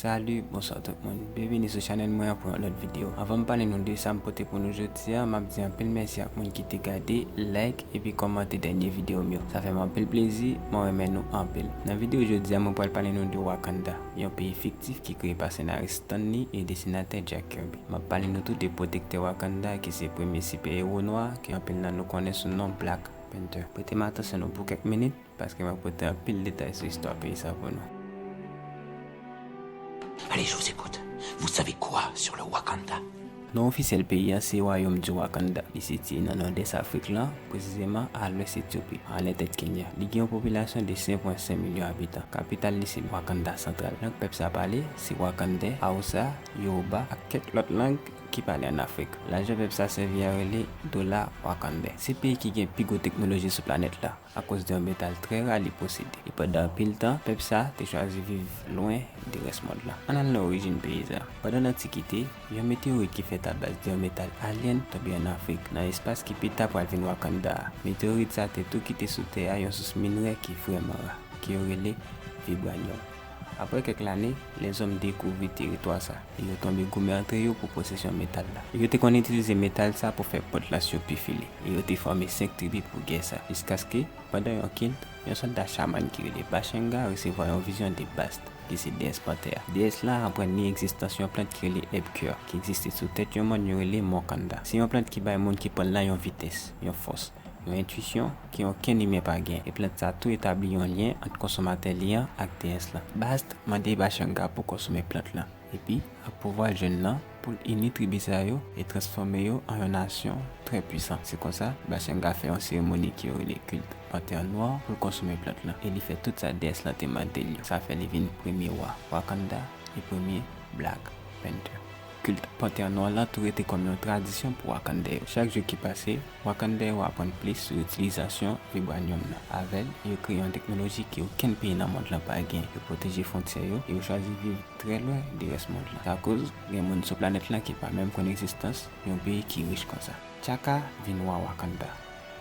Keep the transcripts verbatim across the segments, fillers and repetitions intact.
Salut, bonswa tout moun. Byenvini sou chanèl mwen an pou yon lòt videyo. Anvan m pale nou de sa m pote pou nou jodi a, m ap di anpil mèsi ak moun ki te gade, like, epi kòmante dènye videyo m yo. Sa fè m anpil plezi, mwen renmen nou anpil. Nan videyo jodi a, mwen pral pale nou de Wakanda, yon peyi fiktif ki kreye pa senaris Stan Lee e desinatè Jack Kirby. M ap pale nou tou de pwotektè Wakanda, ki se premye sipè ewo nwa ke anpil nan nou konnen sou non Black Panther. Prete m atansyon nou pou kèk minit, paske m ap pote anpil detay sou istwa peyi sa pou nou. Allez, je vous écoute. Vous savez quoi sur le Wakanda ? Non ofisyèl peyi a se Wayòm di Wakanda. Li sitiye nan nòdès Afrik lan, presizeman a lwès Etyopi, anlè tèt Kenya. Li gen yon popilasyon de senk pwen senk milyon abitan. Kapital li se Wakanda Santral. Lang pèp sa pale se wakandè, awousa, yoruba ak kèk lòt lang ki pale ann Afrik. Lajan pèp sa sèvi a rele dola wakandè. Se peyi ki gen pi gwo teknoloji sou planèt la, akoz de yon metal trè ra li posede. E pandan anpil tan, pèp sa te chwazi viv lwen de rès mond lan. Ann al nan orijin peyi sa. Pandan lantikite, yon meteyorit ki fèt a baz de yon metal alyen tonbe ann Afrik, nan espas ki pita pral vin Wakanda a. Meteyorit sa te tou kite sou tè a yon sous minerè ki vrèman ra, ke yo rele vibranyòm. Apre kèk lane, lèzòm dekouvri teritwa sa, e yo tonbe goumen antre yo pou posesyon metal la. Yo te konn itilize metal sa pou fè pòt las yo pifile, e yo te fòme senk tribi pou gè sa, jiskaske, pandan yon kilt, yon sòlda chaman ki rele Bashenga resevwa yon vizyon de Bast, ki se deyès pantè a. Deyès la aprann li egzistans yon plant ki rele Ebkir, ki egziste sou tèt yon mòn yo rele Wakanda. Se yon plant ki bay moun ki pran l la yon vitès, yon fòs, yon entwisyon ke okenn imen pa gen. E plant sa tou etabli yon lyen ant konsomatè li an ak deyès lan. Bast mande Bashenga pou konsome plant lan, epi ak pouvwa l jwenn lan pou l ini tribi sa yo e transfòme yo an yon nasyon trè pwisan. Se konsa, Bashenga fè yon seremoni ke yo rele kilt Pantè Nwa pou l konsome plant lan, e li fè tout sa deyès lan te mande l yo. Sa fè li vin premye wa Wakanda e premye Black Panther. Kilt Pantè Nwa lan tou rete kòm yon tradisyon pou Wakandè yo. Chak jou ki pase, Wakandè yo aprann plis sou itilizasyon vibranyòm nan. Avè l, yo kreye yon teknoloji ke okenn peyi nan mond lan pa gen. Yo pwoteje fwontyè yo e yo chwazi viv trè lwen de rès mond lan. Sa koz gen moun sou planèt lan ki pa menm konn egzistans yon peyi ki rich konsa. T'Chaka vin wa Wakanda.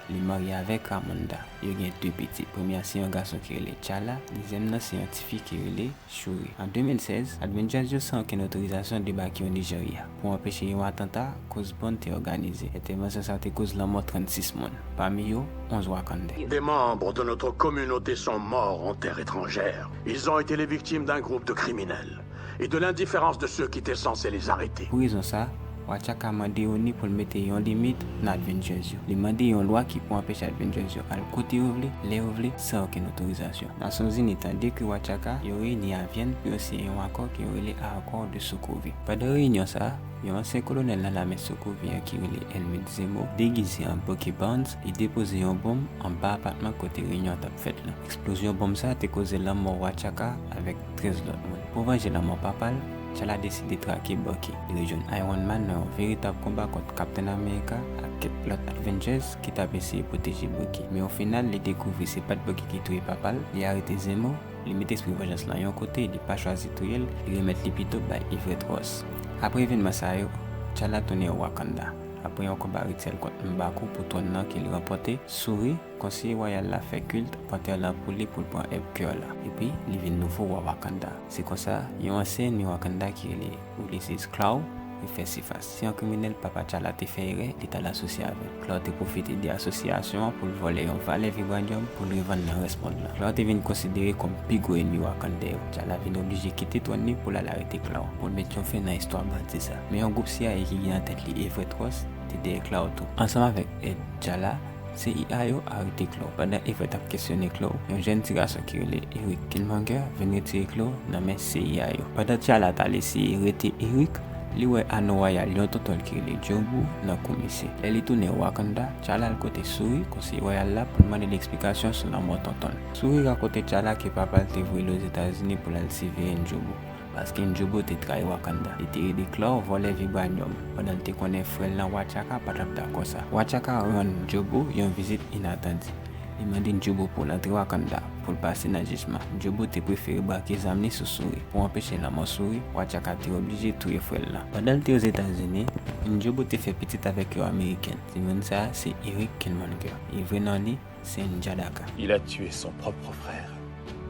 Li marye avèk Ramonda. Yo gen de pitit. Premye a se yon gason ki rele T'Challa, dezyèm nan se yon tifi ki rele Shuri. An de mil sèz, Avengers yo san okenn otorizasyon debake o Nijerya pou anpeche yon atanta koz Bond te òganize. Entèvansyon sa te koz lanmò trannsis moun, pami yo onz Wakandè. Des membres de notre communauté sont morts en terre étrangère. Ils ont été les victimes d'un groupe de criminels et de l'indifférence de ceux qui étaient censés les arrêter. Pou rezon sa, T'Chaka mande ONI pou l mete yon limit nan Avengers yo. Li mande yon lwa ki pou anpeche Avengers yo al kote yo vle, lè yo vle, san okenn otorizasyon. Nasyonzini tande kri T'Chaka, yo reyini a Vyèn pou yo siyen yon akò ke yo rele Accord de Sokovie. Pandan reyinyon sa a, yon ansyen kolonèl nan lame Sokovie an ki rele Helmut Zemo, degize an Bucky Barnes, li depoze yon bonm anba apatman kote reyinyon an t ap fèt lan. Eksplozyon bonm sa a te koze lanmò T'Chaka avèk trèz lòt moun. Pou vanje lanmò papa l, T'Challa deside trake Bucky. Li rejwenn Iron Man nan yon veritab konba kont Captain America ak kèk lòt Avengers ki t ap eseye pwoteje Bucky. Men o final, li dekouvri se pa t Bucky ki touye papa l, li arete Zemo, li met espri vanjans lan yon kote, li pa chwazi touye l, li remèt li pito bay Everett Ross. Apre evènman sa yo, T'Challa tounen Wakanda. Apre yon konba rityèl kont M'Baku pou twòn nan ke li ranpòte, Shuri, konseye wayal la, fè kilt pantè lan pou li pou l pran Ebkir la. Epi, li vin nouvo wa Wakanda. Se konsa, yon ansyen ènmi Wakanda ki rele Ulysses Klaue refè sifas. Se yon kriminèl papa T'Challa te fè erè, li t al asosye avè l. Klaue te pwofite de asosyasyon an pou l vòlè yon valè vibranyòm pou l revann nan rès mond lan. Klaue te vin konsidere kòm pi gwo ènmi Wakandè yo. T'Challa vin oblije kite twòn li pou l al arete Klaue, pou l met yon fen nan istwa bandi sa. Men yon gwoup C I A ki gen an tèt li Everett Ross te dèyè Klaue tou. Ansanm avèk èd T'Challa, C I A yo arete Klaue. Pandan Everett ap kesyone Klaue, yon jèn ti gason ki rele Eric Killmonger vin retire Klaue nan men C I A yo. Pandan T'Challa t al eseye rete Eric, li wè ano wayal yon tonton l ki rele Jobu nan kou misye. Lè li tounen Wakanda, T'Challa al kote Shuri, konseye wayal la, pou l mande l eksplikasyon sou lanmò tonton l. Shuri rakonte T'Challa ke papa l te voye l Ozetazini pou l al siveye N'Jobu. Paske N'Jobu te trayi Wakanda. Li te ede Klaue vòlè vibranyòm, pandan l te konnen frè l lan T'Chaka pa t ap dakò sa. T'Chaka rann N'Jobu yon vizit inatandi. Li mande N'Jobu pou l antre Wakanda, pou l pase nan jijman. N'Jobu te prefere brake zam li sou Shuri. Pou anpeche lanmò Shuri, T'Chaka te oblije touye frè l lan. Pandan l te Ozetazini, N'Jobu te fè pitit avèk yon Ameriken. Timoun sa a se Eric Killmonger. E vre non li, se N'Jadaka. Il a tué son propre frère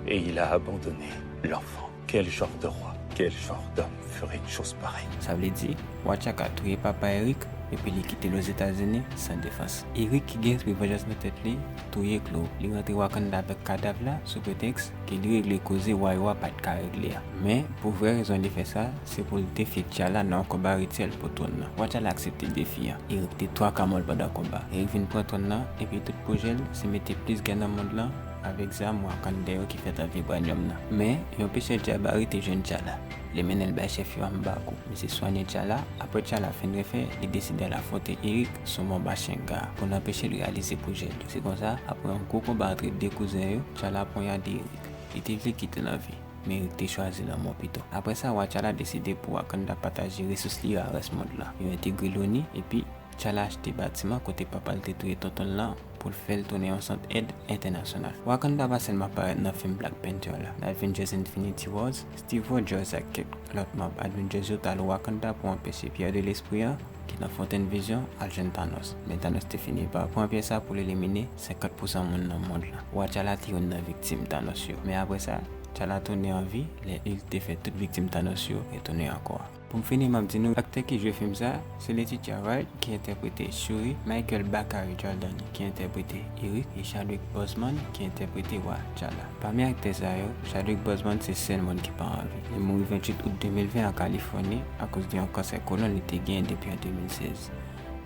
et il a abandonné l'enfant. Quel genre de roi Quel genre d'homme ferait une chose pareille? Sa vle di, Wa T'Chaka touye papa Eric epi li kite l Ozetazini san defans. Eric ki gen espri vanjans nan tèt li, touye Claw. Li rantre Wakanda avèk kadav la sou pretèks ke li regle koze wa yo a pa t ka regle a. Men, pou vrè rezon li fè sa, se pou l defi T'Challa nan yon konba rityèl pou twòn nan. Wa T'Challa aksepte defi an. Eric te twaka mò l pandan konba. Eric vin pran twòn nan, epi tout pwojè l se mete plis gè nan mond lan avèk zam Wakandè yo ki fèt an vibranyòm nan. Men, yon pechè djabari te jwenn T'Challa. Li mennen l bay chèf yo a M'Baku. Misye swanye T'Challa. Apre T'Challa fin refè, li deside al afwonte Eric sou Mont Bashenga pou l anpeche l reyalize pwojè l yo. Se konsa, apre yon gwo konba antre de kouzen yo, T'Challa ponyade Eric. Li te vle kite l an vi, men Eric te chwazi lanmò pito. Apre sa, Wa T'Challa deside pou Wakanda pataje resous li yo a rès mond lan. Yo entegre l'ONU, epi T'Challa achte batiman kote papa l te touye tonton l lan pou l fè l tounen yon sant èd entènasyonal. Wakanda pa sèlman parèt nan fim Black Panther la. Nan Avengers Infinity Wars, Steve Rogers ak kèk lòt manm Avengers yo t al Wakanda pou anpeche pyè de lespri an, ki nan Fontaine Vision, al jwenn Thanos. Men Thanos te fini pa pran pyè sa pou l elimine senkant pousan moun nan mond lan. Wa T'Challa te youn nan viktim Thanos yo. Men apre sa, T'Challa tounen an vi lè Hulk te fè tout viktim Thanos yo retounen ankò. Pou m fini, m ap di nou, aktè ki jwe fim sa, se Letitia Wright ki entèprete Shuri, Michael Bakary Jordan ki entèprete Eric, e Chadwick Boseman ki entèprete Wa T'Challa. Pami aktè sa yo, Chadwick Boseman se sèl moun ki pa an vi. Li mouri venntuit out de mil ven an Kalifòni akoz de yon kansè kolon li te genyen depi an de mil sèz.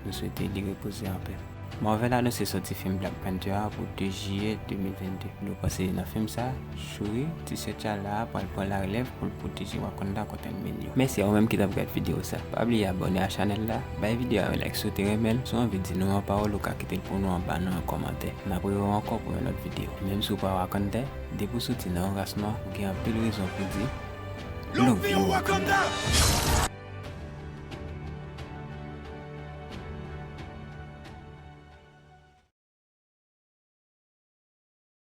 Nou swete li repoze anpè. Marvel anonse sòti fim Black Panther a pou de jiyè de mil vennde. Nou panse nan fim sa, Shuri, ti sè T'Challa a, pral pran larèlèv pou l pwoteje Wakanda kont ènmi l yo. Mèsi a ou menm ki t ap gad videyo sa. Pa bliye abòne a chanèl la, bay videyo a yon like si w te renmen l, si w anvi di nou yon pawòl ou ka kite l pou nou anba nan yon kòmantè. N ap rewè w ankò pou yon lòt videyo. Menm si w pa Wakandè, depi w soti nan yon ras nwa, ou gen anpil rezon pou di Long live Wakanda!